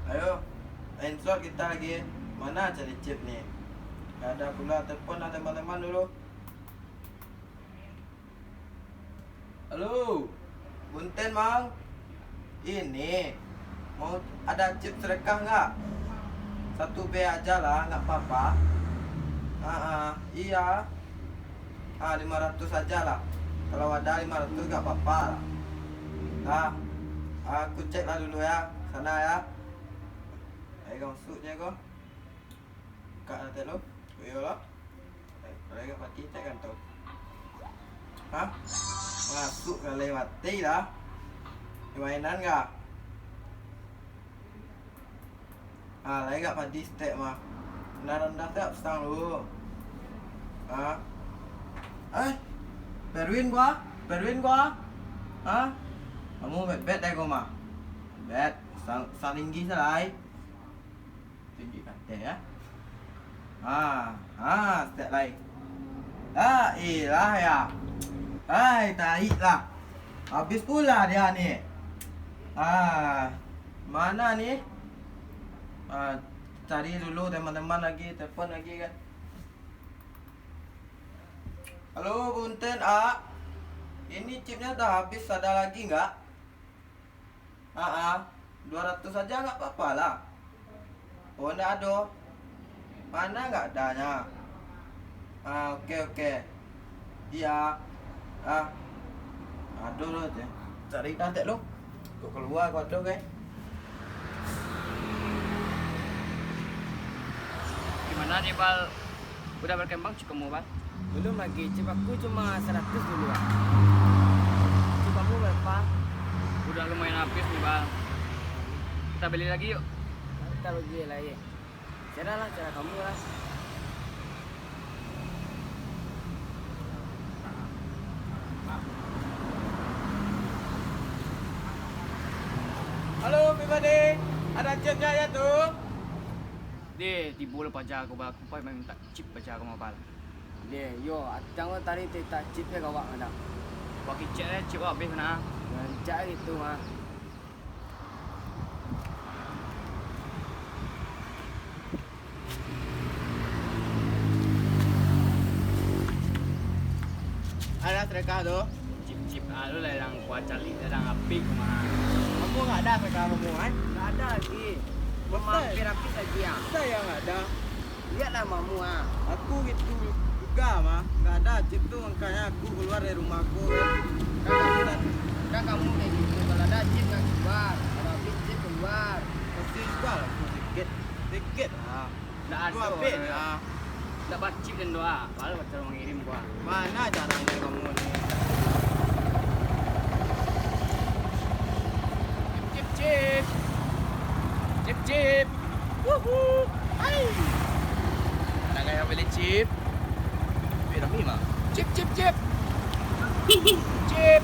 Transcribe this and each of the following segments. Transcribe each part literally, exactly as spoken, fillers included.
Ayo, screenshot kita lagi. Mana cari chip ni? Gak ada pula, telepon lah teman-teman dulu. Halo, punten, Mang. Ini, mau ada chip sedekah nggak? Satu B aja lah, nggak apa-apa. Ah, ah, iya. Ah, lima ratus aja lah. Kalau ada lima ratus nggak apa-apa lah. Nah, aku cek lah dulu ya, sana ya. Ayo, masuk je ko. Kak, nanti lo. Iyo lah. Kalau ingat mati, cek kan tu. Hah? Masuk ka lai mati lah. Di mainan kah? Ah, lai gak padi stek mah. Rendah-rendah tak pisang lu. Hah? Eh? Perwin gua? Perwin gua? Hah? Kamu bet-bet deh gua mah. Bet. Sang, sang tinggi salai. Tunjuk kata ya. Ha, ha, stek lai. La ilah ya. Hai, taik lah. Habis pula dia ni. Ah, mana ni? Ah, cari dulu teman-teman lagi, telepon lagi kan. Halo, punten, A. Ini chipnya udah habis, ada lagi nggak? Aa, dua ratus saja nggak apa-apa lah. Oh, ndak ado. Mana nggak adanya? Ah, oke, oke. Iya. Ah, ado lo, cari dah tek lo. Kok keluar kok ado, guys. Gimana nih, Bal? Udah berkembang chip kamu, Bal? Belum lagi, chip aku cuma seratus dulu, Bal. Chip kamu berapa? Udah lumayan habis nih, Bal. Kita beli lagi yuk. Kita beli lagi. Cara lah, cara kamu lah. Halo, pribadi. Ada chipnya ya tu? Deh, tibo lo paja aku, Bal. Aku pai minta chip paja aku mah, Bal. Deh, yo, atang lo tadi tita chip ya gawak mana? Wah, kicek deh, chip habis mana? Rancak gitu mah. Ada sedekah tu? Chip-chip alu lah yang kuah calik, yang apik mah. Kamu nggak ada sedekah kamu, kan? Nggak ada lagi. Mampir habis lagi, ah. Saya nggak ada. Lihatlah mamu, ah. Aku gitu juga, mah. Nggak ada chip tu, makanya aku keluar dari rumah aku, kan. Kan kamu, kan kamu kayak gitu. Kalau ada chip, nggak keluar. Kalau habis chip, keluar. Pasti juga lah, aku sedikit. Sedikit lah. Nggak ada. Nggak bacip dan doa. Padahal pacar mengirim gua. Mana caranya kamu ni? Chip, chip, chip. Chip, chip. Wuhu. Hai. Ada gaya beli chip. Wih, rami mah. Chip, chip, chip. Chip.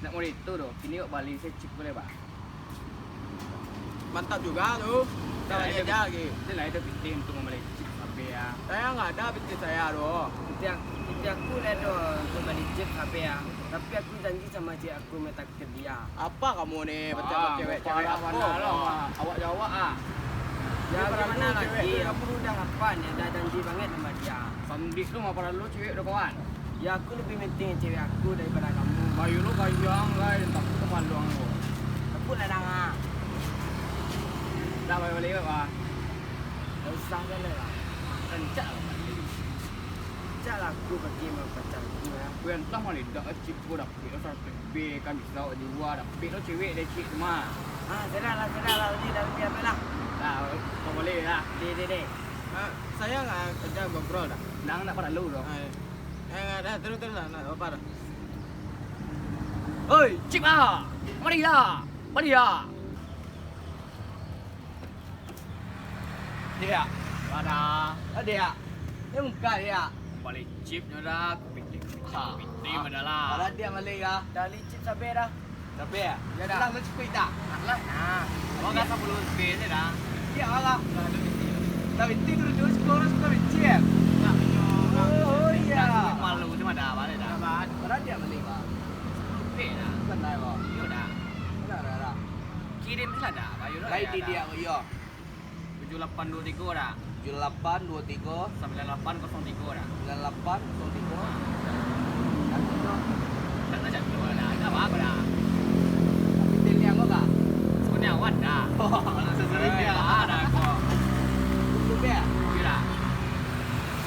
Nak mau itu doh. Kini kok bali saya chip boleh, Pak? Mantap juga tu. Dah bali aja lagi. Dia lah itu pitih untuk membeli chip sampai ya. Saya nggak ada pitih saya tu. Pitih aku, pitih aku lah tu untuk beli chip sampai ya. Tapi aku janji sama cewek aku minta ke dia. Apa kamu ni, percaya cewek-cewek apa? Awak jawab ah. Ya, gimana lagi? Aku udah apa ni, dah janji banget sama dia. Sandik tu mah paralu cewek tu, kawan. Ya, aku lebih penting cewek aku daripada kamu. Bayu lo bayang, guys, tapi kepaluang lo. Aku lah danga. Dah, bayu balik, Pak. Tak usah kan lah. Rancak lah. Rancak lah aku pergi sama pacar aku, ya. Aku yang entah mana dah, cip ko dapik lo saratus ribu kan bisa awak jua, dapik lo cewek dari cik tu mah. Ah, sudah lah, sudah lah, Udi, dah Udi, apa lah? Dah, kau boleh lah. Deh, deh, deh. Ah, saya nggak kerja ngobrol dah. Nang nak paralu doh. Ah, iya. Eh, dah, terus, terus lah, nak apa dah? Oi, cip ah! Mari lah! Mari lah! Diak. Mana? Ah, diak. Dia muka diak. Balik chipnya dah. Aku pitih, aku pitih, aku pitih mana lah. Mana dia balik ya? Dah beli chip sabar dah. Sabar ya? Ya dah. Lah, lu cukup dah. Lah, nah. Bang dah sepuluh spin ni dah. Ya lah. Dah ada pitih. Dah pitih terus, terus, terus, dah pitih ya? Ya, minyak. Oh, iya. Malu cuma dah balik dah. Mana dia balik, Bang? Sepuluh spin dah. Bukan dah, Bang. Iya dah. Kirim sajo dah, bayar lah. Lai ya, di dah. Dia, iyo. Tujuh lapan dua tiga dah. Tujuh lapan dua tiga. Sembilan lapan kosong tiga dah. Sembilan lapan kosong tiga. Dah tu. Dah tu, dah tu, dah. Dah apa dah? Tapi teliang kau kah? Kurniawan dah. Oh, sesuai dia. Eh, dah kau. Betul ya? Iya.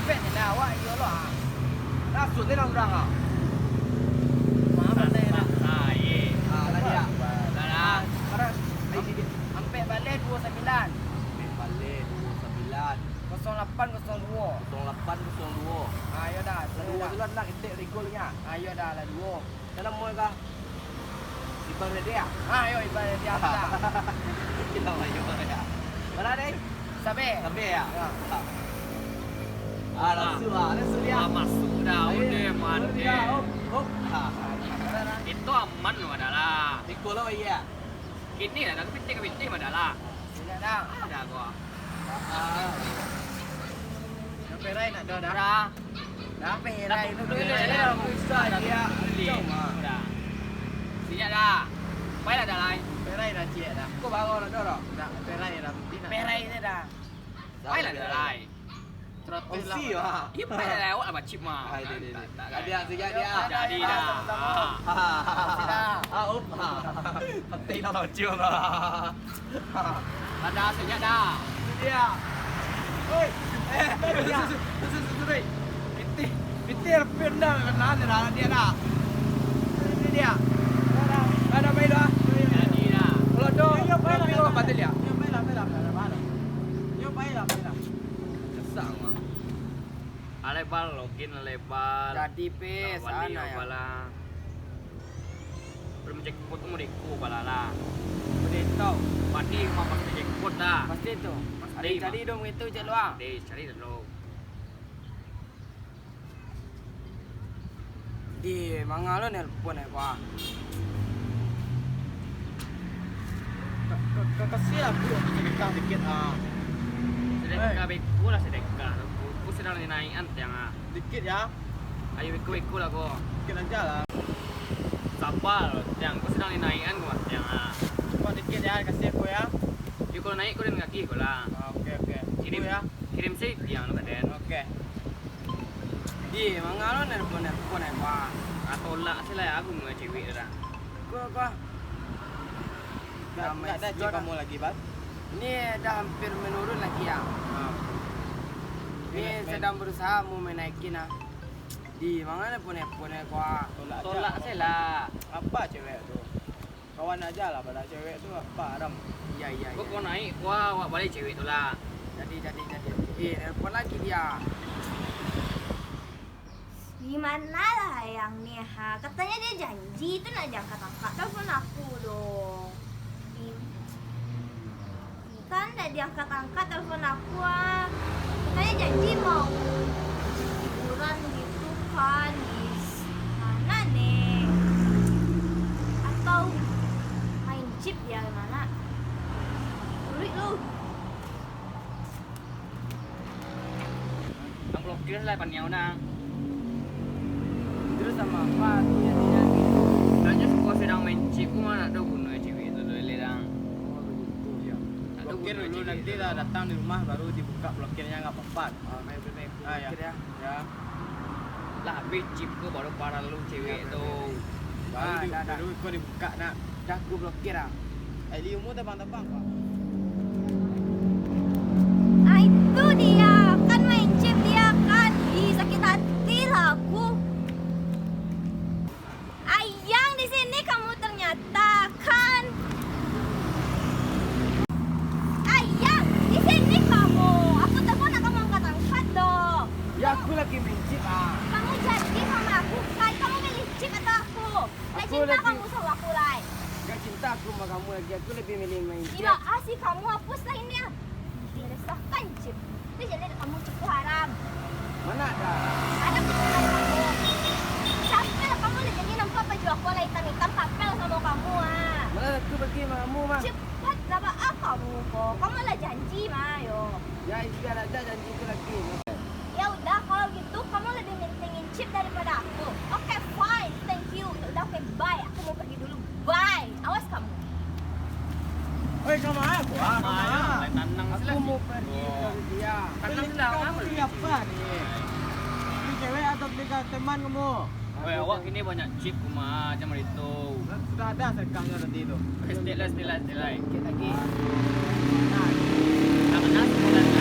Pek ni dah, awak iyo lo, ah. Langsung ni lah urang, ah. Maaf, lah, dah, dah. Ah, iya. Ah, lah dia. Dah, dah. Sekarang, ai, di dia. Ampek baleh duo sambilan. Ampek baleh duo sambilan. Kosong lapan kosong duo. Kosong lapan kosong duo. Ah, iyo dah, Lah, duo dah. Sambilan nak ketek rigolnya. Ah, iyo dah, lah duo. Dalam mall kah? Ibarat dia. Ah, iyo, ibarat dia dah. Kita main ibarat dia. Mana, deh? Sabe. Sabe ya? Ya. Ah, langsung ah, langsung dia. Ah, masuk dah, ayo, udah, mantap. Ya, hop, hop. Ah. Itu aman lo adalah. Iko lo, iya. Kini dah, tapi tik, tapi tik adalah. Sini dah. Ada gua. Ah. Sampai lain nak dah, dah. Dah. Dah, perai tu. Dah, dah, dah, dah. Dah. Siap dah. Pailah dah lai. Perai dah, ciek dah. Kau bawa nak dah, dah? Dah, perai dah. Perai dah dah. Pailah dah lai. Teratur lah. Ongsi, wah. Iyo, pailah lai, awak lah bacip mah. Ah, dia, dia, dia. Kan, tak, tak, tak. Jadi dah. Ah, ah. Sudah. Ah, op. Ah. Petai lah bacip lah. Dah, dah, siap dah. Itu dia. Oi. Eh, susu, susu, susu, susu. Pitih, pitih, pindah, pindah, pindah, dia dah. Itu dia. Dah, dah, baik dah. Jadi dah. Kalau tu, ayo, baik lah, baik lah, baik lah. Ayo, baik lah, baik lah, baik lah. Ayo, baik lah, baik lah. Kesal, Mak. Alai bal, login alai bal. Jadi, pe, bal, sana ya. Bala. Belum jackpot tu mau deko bala lah. Boleh tahu. Pasti mau pasti jackpot dah. Pasti tu. Pasti, ada cari dong itu je luang. Deh, cari dulu. Di, manga lo nelpon eh, Pak? Ka-, ka-, ka-, kasih lah, Bu, sedekah dikit, ah. Sedekah. Eh. Beko lah sedekah. Ku, ku sedang naikan tiang, ah. Dikit, ya. Ayo, beko-beko lah, ko. Dikit aja lah. Sabar, tiang. Ko sedang naikan, ko, tiang, ah. Cuma dikit, ya, kasih aku, ya. Yo, kalau naik, ko dan kaki, ko lah. Ah, oke, oke. Kirim, tunggu, ya. Kirim saja tiang, tu, Kaden. Oke. Di, manga lo nelpon-nelpon, eh, Pak? Ah, tolak se lah, aku nunggu cewek tu dah. Ko, ko. Nggak, nggak ada cewek kamu lagi, Bang? Ini dah hampir menurun lagi, ya. Ah. Ini sedang berusaha mau menaikin, ah. Di, manga nelpon-nelpon, eh, Pak? Tolak aja. Tolak se lah. Apa cewek tu? Kawan aja lah, pada cewek tu apa haram. Iya, iya, iya. Kok kau naik, wah, awak balik cewek tu lah. Jadi, jadi, jadi. Eh, nelpon lagi dia. Gimana lah yang ni, ha? Katanya dia janji tu nak diangkat-angkat telepon aku doh. Ih. Kan ndak diangkat-angkat telepon aku, ah. Katanya janji mau liburan gitu kan, di mana nih? Atau main chip di mana? Sulit lu. Nang blokir lah paniau nang. Terus sama apa tu jadinya? Tanya suka sedang main chip, mana ada guna cewek tu, tu, Leleng. Oh, begitu. Iya. Blokir dulu, nanti lah datang di rumah baru dibuka blokirnya, nggak apa-apa. Ah, main, main, main. Ah, ya. Blokir ya. Ya. Lah, habis chip tu baru parah lu cewek tu. Ya, bener, bener. Baru di-, baru kau dibuka nak. Dah aku blokir ah. Ai, ilmu tabang-tabang kau. Ah, itu dia. Kan main chip dia kan. Ih, sakit hati lah aku. Ayang, di sini kamu ternyata, kan? Ayang, di sini kamu. Aku telepon nak kamu angkat-angkat doh. Ya, aku lagi main chip, ah. Kamu jadi sama aku, kan? Kamu milih chip atau aku? Nggak cinta kamu sama aku, Lai. Nggak cinta aku sama kamu lagi. Aku lebih milih main chip. Gila ah, si kamu hapus lah ini ah. Meresahkan, Cip. Itu jadi kamu cukup haram. Mana ada? Ada pikiran kamu. Capek lah kamu lah jadi nampak baju aku lah hitam-hitam, kapel sama kamu ah. Mana aku pergi sama kamu, mah? Cepat lah, Pak, ah, kamu kok. Kamu lah janji, mah, yo. Ya, iya, ada janji itu lagi. Ya udah, kalau gitu kamu lebih mentingin chip daripada aku. Oke, fine, thank you. Ya udah, oke, bye. Aku mau pergi dulu. Bye. Awas kamu. Sama aku, ah, sama. Tanang Aku mau pergi ke Rusia. Beli kamu beli apa nih? Beli cewek atau beli teman kamu? Weh, awak kini banyak chip kuma macam itu. Sudah ada sedekahnya nanti itu. Istilah, istilah, istilah. Sikit lagi. Tak kenal sekolah.